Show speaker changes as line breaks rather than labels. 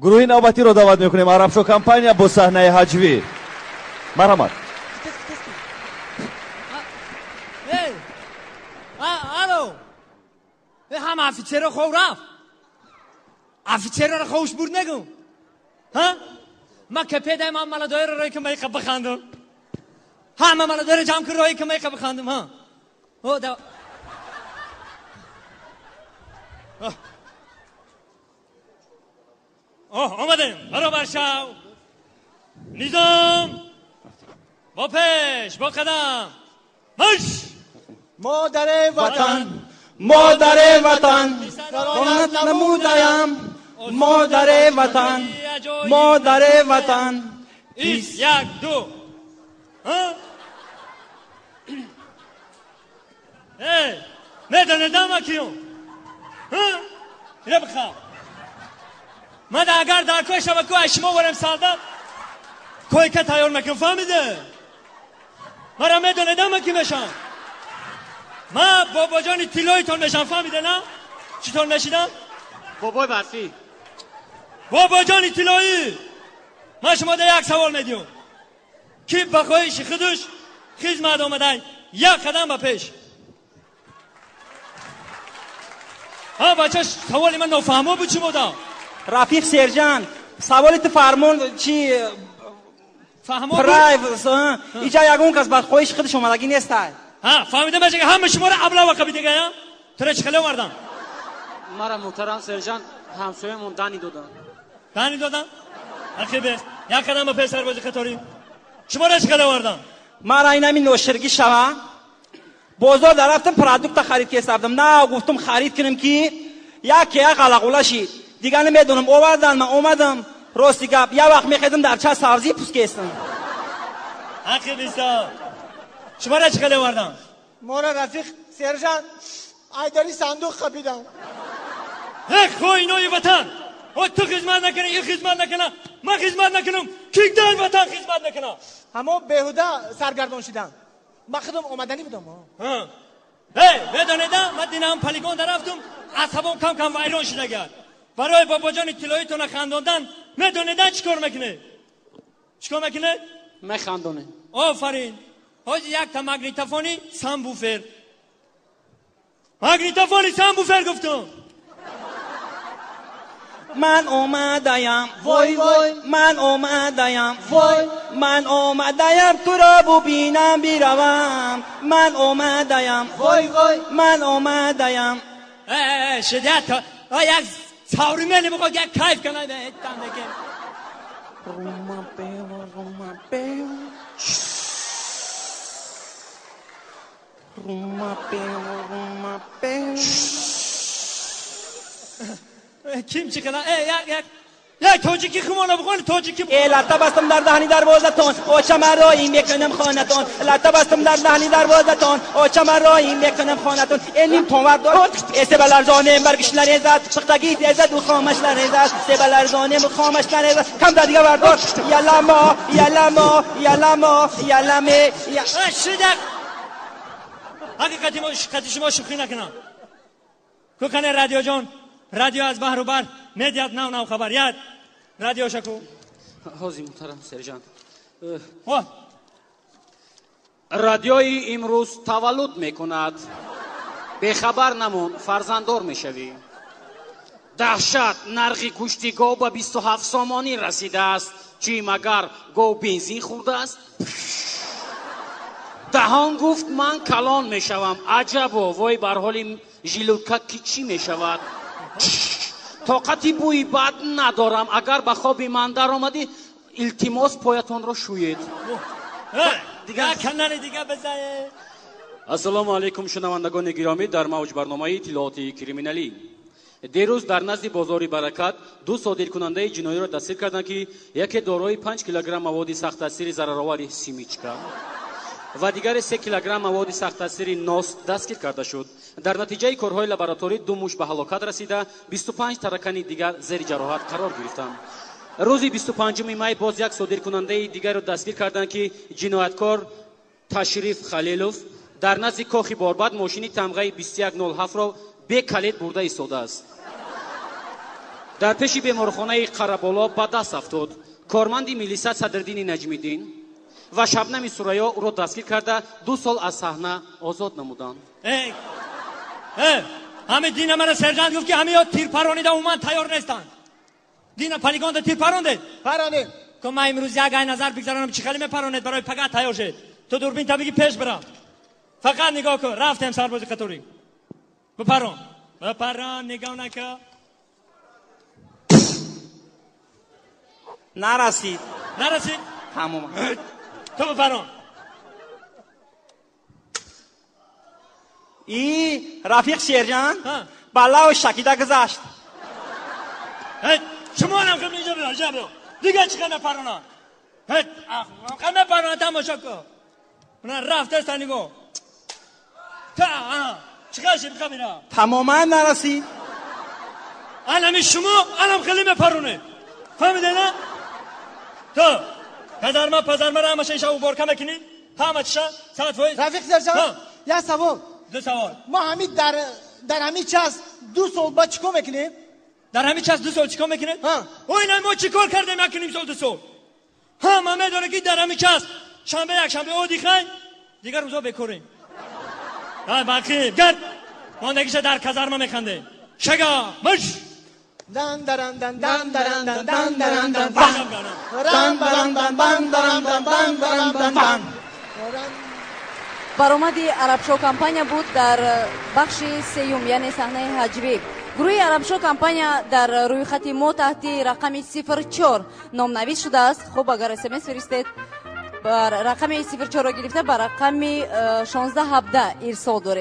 Гурӯҳи навбатиро даъват мекунем, Арабшо компания бо саҳнаи ҳаҷвӣ. Марҳамат.
Алло, ҳама офитсерро хов рафт. Офитсерро ховш бурд нагум. Ма капедаем, ҳама маладоеро рои ки майқа бихандум. Ҳама маладоеро ҷамъ кун, рои ки майқа бихандум. Омадем, баробар шав. Низом бо пеш, бо қадам марш.
Модари ватан, модари ватан, қонат намудаям. Модари ватан, модари ватан.
Як, ду. Медонедам киюм? Ина бихам. Ман агар дар кӯи шабаку аз шумо варем солдат койка тайёр мекунам, фаҳмиде? Мара медонедам ки мешам. Ман бобоҷони тиллоитон мешам, фаҳмиде на? Читон мешидам?
Бобои барфӣ.
Бобоҷони тиллоӣ, ман шумо да як савол медиҳам. Ки ба хоҳиши худаш хизмат омадай, як қадам ба пеш. Ҳа бача, саволи ман нофаҳмо буд шумо да?
Рафиқ сержант, саволи ту фармон чи
фаҳмо?
Прайв, иҷа ягон кас ба хоҳиши худаш омадагӣ нестай.
Ҳа, фаҳмидам, ки ҳама шуморо аблава қабидагая. Тура чӣ хеле овардам?
Мара, муҳтарам сержант, ҳамсоямон дани додан.
Дани додан? Ақибе, як қадам ба пеш, сарбози қаторӣ. Шуморо чӣ хеле овардам?
Мара инами ноширгӣ шава. Бозор дарафтам, продукта харид кесардам. На, гуфтам харид кунам ки яке як ғалағула шид. Дигар намедонам, овардан, ман омадам. Рости гап, як вақт мехедам дар ча сабзӣ пӯст кестам.
Ақибиста. Шуморо чӣ хеле овардам?
Мора рафиқ сержант айдари сандуқ қапидам.
Эх, хоинои ватан! О, ту хизмат накунӣ, ин хизмат накуна, ман хизмат накунам, ки дар ватан хизмат накуна?
Ҳамо беҳуда саргардон шидам. Ман худам омаданӣ будам.
Эй, медонедам, ман динам полигон дарафтум, асабом кам кам вайрон шидагар. Барои бобоҷони тиллоитона хандондан, медонедан чӣ кор мекунед? Чӣ кор мекунед?
Механдонем.
Офарин. Ҳози якта магнитофони самбуфер. Магнитофони самбуфер гуфтум.
Ман омадаям,
вой вой,
ман омадаям,
вой,
ман омадаям туро бубинам биравам. Ман омадаям,
вой вой,
ман омадаям.
Шидят, як савримени биход, як кайф кунад, там деке.
Ромапео, ромапео, ромапео, ромапео.
Ким чӣ кана? Як як як тоҷикӣ хумона бихони, тоҷикӣ.
Э, латта бастам дар даҳни дарвозатон, очама роӣ мекунам хонатон. Латта бастам дар даҳни дарвозатон, очама роӣ мекунам хонатон. Э, ним тонвар дор, э, себаларзонем баргиш нарезад, пухтагӣ резад у хомаш нарезад. Себаларзонем у хомаш нарезад. Кам да дига вардор. Яламо, яламо, яламо, яламе.
Шида. Ҳақиқати мо қати шумо шӯхӣ накунам. Кукане радиоҷон, радио аз баҳру бар медиҳад нав нав хабар. Яд радио шаку.
Ҳозир, муҳтарам сержант. Радиои имрӯз таваллуд мекунад. Бехабар намон, фарзанддор мешавӣ. Даҳшат, нархи гӯшти гов ба 27 сомонӣ расидааст. Чӣ магар гов бензин хӯрдааст? Даҳон гуфт ман калон мешавам. Аҷабо, вой бар ҳоли жилудка ки чӣ мешавад? Тоқати бӯи бад надорам. Агар ба хоби ман даромадӣ, илтимос поятонро шӯед.
Канали дига бизае.
Ассалому алайкум, шунавандагони гиромӣ, дар мавҷ барномаи иттилооти криминалӣ. Дирӯз дар назди бозори Баракат ду содиркунандаи ҷиноиро дастгир карданд, ки яке дорои 5 килограмм маводи сахттаъсири зараровари семечка ва дигаре 3 килограмм маводи сахттаъсири нос дастгир карда шуд. Дар натиҷаи корҳои лабораторӣ ду муш ба ҳалокат расида, 25 таракани дигар зери ҷароҳат қарор гирифтанд. Рӯзи 25 май боз як содиркунандаи дигарро дастгир карданд, ки ҷинояткор Ташриф Халилов дар назди кохи Борбад мошини тамғаи 2107-ро бекалид бурда истодааст. Дар пеши беморхонаи Қараболо ба даст афтод. Корманди милиса Садриддини Наҷмиддин ва Шабнами Сурайё ӯро дастгир карда, 2 сол аз саҳна озод намуданд.
Ҳами дина мара сержант гуфт, ки ҳами ё тир паронида умуман тайёр нестанд. Дина полигонда тир парондед?
Паронем.
Ко ман имрӯз як ай назар бигзаронам, чӣ хеле мепаронед, барои пага тайёр шед. Ту дурбин та биги пеш бира. Фақат нигоҳ кун, рафтем сарбози қаторӣ. Бипарон. Бипарон, нигоҳ накун.
Нарасид.
Нарасид?
Тамом.
Ту бипарон.
И рафиқ сержант баллао шакида гузашт.
Шумо ҳам хел инҷо биё, инҷо биё. Дига чӣ хел мепаронанд? Хел мепаронанд, тамошо кун. Мана рафтаста нигоҳ. Чӣ хел шид хабира?
Тамоман нарасид.
Анами шумо анам хеле мепаронед. Фаҳмиде на? Ту казарма пазармаро ҳамаша иша уборка мекунӣ? Ҳама чиша 100%.
Рафиқ сержант, як савол.
Ду савол.
Мо ҳами дар ҳами час 2 сол ба чӣ кор мекунем?
Дар ҳамин час 2 сол чӣ кор мекунед? Ой, на мо чӣ кор кардем 1.5 сол 2 сол? Ҳама медонад, ки дар ҳамин час шанбе якшанбе одихай, дигар рӯзо бекорем. Бақи гард мондагиша дар казарма механдем. Шага мыш.
Дан даран дан дан даран дан дан даран дан бан. Ран баран дан бан даран дан бан даран дан бан.
Баромади Арабшо компания буд дар бахши сеюм, яъне саҳнаи ҳаҷвӣ. Гурӯҳи Арабшо компания дар рӯйхати мо таҳти рақами 04 номнавис шудааст. Хуб, агар смс фиристед, рақами 04-ро гирифта ба рақами 1617 ирсол доред.